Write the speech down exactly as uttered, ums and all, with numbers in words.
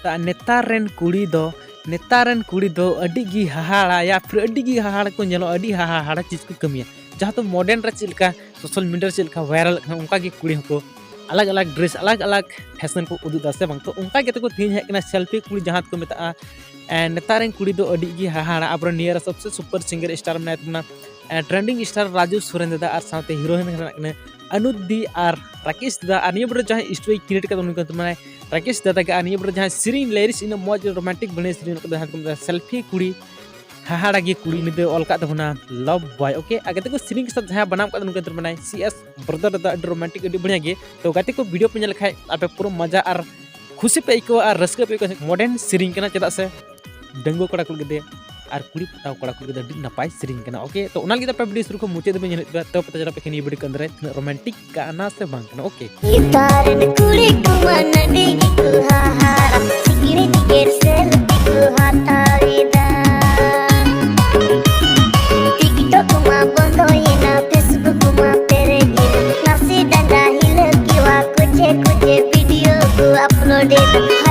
ᱛᱟ ᱱᱮᱛᱟᱨ ᱨᱮᱱ ᱠᱩᱲᱤ ᱫᱚ ᱱᱮᱛᱟᱨ ᱨᱮᱱ ᱠᱩᱲᱤ ᱫᱚ ᱟᱹᱰᱤ ᱜᱮ ᱦᱟᱦᱟᱲᱟ ᱭᱟ ᱯᱷᱤᱨ ᱟᱹᱰᱤ ᱜᱮ ᱦᱟᱦᱟᱲᱟ ᱠᱚ ᱧᱮᱞᱚᱜᱼᱟ, ᱟᱹᱰᱤ ᱦᱟᱦᱟᱲᱟ ᱪᱤᱡᱽ ᱠᱚ ᱠᱟᱹᱢᱤᱭᱟ᱾ ᱡᱟᱦᱟᱸ ᱫᱚ ᱢᱚᱰᱟᱨᱱ ᱨᱮ ᱪᱮᱫ ᱞᱮᱠᱟ ᱥᱳᱥᱟᱞ ᱢᱤᱰᱤᱭᱟ ᱨᱮ ᱪᱮᱫ ᱞᱮᱠᱟ ᱵᱷᱟᱭᱨᱟᱞ ᱠᱟᱱᱟ, ᱚᱱᱠᱟ ᱜᱮ ᱠᱩᱲᱤ ᱦᱚᱸᱠᱚ ᱟᱞᱟᱜᱽ ᱟᱞᱟᱜᱽ ᱰᱨᱮᱥ, ᱟᱞᱟᱜᱽ ᱟᱞᱟᱜᱽ ᱯᱷᱮᱥᱚᱱ ᱠᱚ ᱩᱫᱩᱜ ᱮᱫᱟ ᱥᱮ ᱵᱟᱝ? ᱛᱚ ᱚᱱᱠᱟ ᱜᱮ ᱛᱟᱠᱚ ᱛᱮᱦᱮᱧ ᱦᱮᱡ ᱠᱟᱱᱟ ᱥᱮᱞᱯᱷᱤ ᱠᱩᱲᱤ, ᱡᱟᱦᱟᱸ ᱫᱚᱠᱚ ᱢᱮᱛᱟᱜᱼᱟ᱾ ᱮᱸ, ᱱᱮᱛᱟᱨ ᱨᱮᱱ ᱠᱩᱲᱤ ᱫᱚ ᱟᱹᱰᱤ ᱜᱮ ᱦᱟᱦᱟᱲᱟ᱾ ᱟᱵᱚᱨᱮᱱ ᱱᱤᱭᱟᱹ ᱨᱮ ᱥᱚᱵᱥᱮ ᱥᱩᱯᱟᱨ ᱥᱤᱝᱜᱟᱨ ᱥᱴᱟᱨ ᱢᱮᱱᱟᱭ ᱛᱟᱵᱚᱱᱟ, ᱮᱸ, ᱴᱨᱮᱱᱰᱤᱝ ᱥᱴᱟᱨ ᱨᱟᱡᱩ ᱥᱚᱨᱮᱱ ᱫᱟᱫᱟ, ᱟᱨ ᱥᱟᱶᱛᱮ ᱦᱤᱨᱳᱭᱤᱱ ᱢᱮᱱᱟᱜ ᱠᱤᱱᱟ ᱟᱱᱩᱫ ᱫᱤ ᱟᱨ ᱨᱟᱠᱮᱥ ᱫᱟᱫᱟ᱾ ᱟᱨ ᱱᱤᱭᱟᱹ ᱵᱚᱴᱮ ᱡᱟᱦᱟᱸᱭ ᱥᱴᱳᱨᱤ ᱠᱨᱤᱭᱮᱴ ᱠᱟᱫᱟ ᱩᱱᱤ ᱠᱟᱱ ᱛᱟᱵᱚᱱᱟᱭ ᱨᱟᱠᱮᱥ ᱫᱟᱫᱟ ᱜᱮ᱾ ᱟᱨ ᱱᱤᱭᱟᱹ ᱵᱚᱴᱮ ᱡᱟᱦᱟᱸᱭ ᱥᱮᱨᱮᱧ ᱞᱟᱭᱨᱤᱥ ᱤᱱᱟᱹ ᱢᱚᱡᱽ ᱨᱳᱢᱟᱱᱴᱤᱠ ᱵᱟᱹᱱᱤᱡ ᱥᱮᱨᱮᱧ ᱠᱟᱫᱟ, ᱡᱟᱦᱟᱸ ᱠᱚ ᱢᱮᱛᱟᱜᱼᱟ ᱥᱮᱞᱯᱷᱤ ᱠᱩᱲᱤ, ᱦᱟᱦᱟᱲᱟ ᱜᱮ ᱠᱩᱲᱤ, ᱩᱱᱤ ᱫᱚ ᱚᱞ ᱠᱟᱫ ᱛᱟᱵᱚᱱᱟ ᱞᱟᱵᱷ ᱵᱚᱭ᱾ ᱳᱠᱮ, ᱟᱨ ᱜᱟᱛᱮ ᱠᱚ ᱥᱮᱨᱮᱧ ᱠᱮᱫᱟ ᱡᱟᱦᱟᱸᱭ ᱵᱟᱱᱟᱢ ᱠᱟᱫᱟ ᱩᱱᱤ ᱠᱟᱱ ᱛᱟᱵᱚᱱᱟᱭ ᱥᱤ ᱮᱥ ᱵᱨᱟᱫᱟᱨ ᱫᱟᱫᱟ, ᱟᱹᱰᱤ ᱨᱳᱢᱟᱱᱴᱤᱠ, ᱟᱹᱰᱤ ᱵᱟᱲᱤᱭᱟ ᱜᱮ᱾ ᱛᱚ ᱜᱟᱛᱮ ᱠᱚ ᱵᱷᱤᱰᱤᱭᱳ ᱯᱮ ᱧᱮᱞ ᱞᱮᱠᱷᱟᱡ ᱟᱯᱮ ᱯᱩᱨᱟᱹ ᱢᱟᱡᱟ ᱟᱨ ᱠᱷᱩᱥᱤ ᱯᱮ ᱟᱹᱭᱠᱟᱹᱣᱟ ᱟᱨ ᱨᱟᱹᱥᱠᱟᱹ ᱯᱮ ᱟᱹᱭᱠᱟᱹᱣᱟ᱾ ᱢᱚᱰᱟᱨᱱ ᱥᱮᱨᱮᱧ ᱠᱟᱱᱟ, ᱪᱮᱫᱟᱜ ᱥᱮ ᱰᱟᱺᱜᱩᱣᱟᱹ ᱠᱚᱲᱟ ᱠᱩᱲᱤ ᱜᱤᱫᱽᱨᱟᱹ ᱟᱨ ᱠᱩᱲᱤ ᱯᱚᱛᱟᱣ ᱠᱚᱲᱟ ᱠᱩᱲᱤ ᱜᱤᱫᱽᱨᱟᱹ ᱟᱹᱰᱤ ᱱᱟᱯᱟᱭ ᱥᱮᱨᱮᱧ ᱠᱟᱱᱟ᱾ ᱳᱠᱮ, ᱛᱚ ᱚᱱᱟ ᱞᱟᱹᱜᱤᱫ ᱟᱯᱮ ᱵᱷᱤᱰᱤᱭᱳ ᱥᱩᱨᱩ ᱠᱷᱚᱱ ᱢᱩᱪᱟᱹᱫ ᱫᱷᱟᱹᱵᱤᱡ ᱧᱮᱞ ᱦᱩᱭᱩᱜ ᱛᱟᱯᱮᱭᱟ, ᱛᱚᱵᱮ ᱯᱮ ᱪᱟᱞᱟᱜ ᱯᱮ ᱠᱷᱟᱱ ᱱᱤᱭᱟᱹ ᱵᱷᱤᱰᱤᱭᱳ ᱠᱚ ᱟᱱᱫᱟᱨ ᱨᱮ ᱛᱤᱱᱟᱹᱜ ᱨᱳᱢᱟᱱᱴᱤᱠ ᱠᱟᱱᱟ ᱥᱮ ᱵᱟᱝ ᱠᱟᱱᱟ᱾ ᱳᱠᱮ᱾ ᱱᱮᱛᱟᱨ ᱨᱮᱱ ᱠᱩᱲᱤ ᱠᱚᱢᱟ ᱱᱟᱹᱰᱤ ᱜᱮᱠᱚ ᱦᱟᱦᱟᱲᱟ, ᱥᱤᱠᱲᱤ ᱜᱮ ᱥᱮᱞᱯᱷᱤ ᱠᱚ ᱦᱟᱛᱟᱣ ᱮᱫᱟ᱾ TikTok ᱢᱟ ᱵᱚᱱᱫᱚᱭᱮᱱᱟ, Facebook ᱢᱟ ᱯᱮᱨᱮᱡ ᱮᱱᱟ, ᱱᱟᱥᱮ ᱰᱟᱸᱰᱟ ᱦᱤᱞᱟᱹᱣ ᱠᱮᱣᱟ, ᱠᱚᱪᱮ ᱠᱚᱪᱮ ᱵᱷᱤᱰᱤᱭᱳ ᱠᱚ ᱟᱯᱞᱳᱰ ᱮᱫᱟ᱾